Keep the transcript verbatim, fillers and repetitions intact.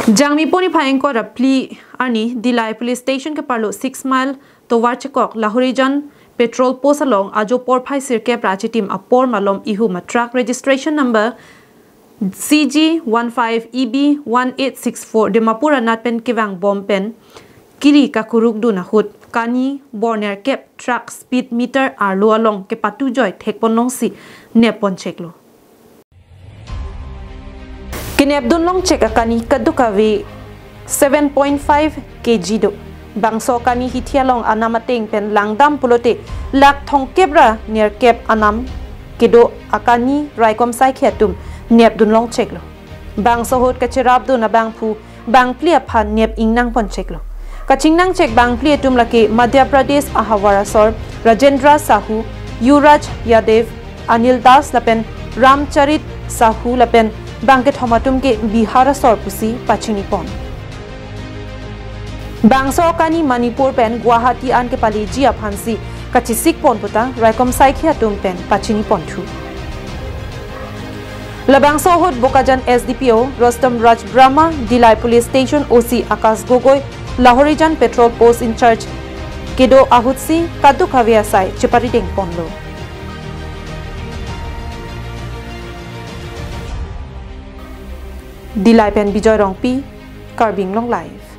Jangmi poni pha ingkoi ra phli arni Dillai Police Station keparlo six mile tovar chekok Lahorijan Patrol Post along ajo porphai sirkep ra achitim apor malom ihum a truck registration number C G one five E B one eight six four Dimapur anat pen kevang bom pen kiri kakuruk dun ahut kani bor nerkep truck speed meter arlo along kepatu joi thekpon longsi nep pon cheklo. Kenep dun long chek akani kaduk kave seven point five K G do. Bangso kani hithi along anam ateng pen langdam pulote lakh thomkep ra nerkep anam kedo akani raikom saikhi atum nep dun long cheklo. Bangso ahut kacherap dun abangphu bangphli aphan nep ingnang pon cheklo. Kachingnang chek bangphli atum lake Madhya Pradesh ahavar asor Rajendra Sahu, Yuraj Yadev, Anil Das lapen Ramcharit Sahu lapen bangkethom atum ke Bihar asor pusi pachini pon. Bangso kani Manipur pen Guwahati an kepaleji aphansi kachesik pon puta raikom saikhi atum pen pachini ponthu. Labangso ahut Bokajan S D P O Rustom Raj Brahma, Dillai Police Station O C Akash Gogoi, Lahorijan Patrol Post in charge kedo ahutsi kaduk kave asai cheparideng ponlo. Dillai pen Bijoy Rongpi, Karbi Anglong Live.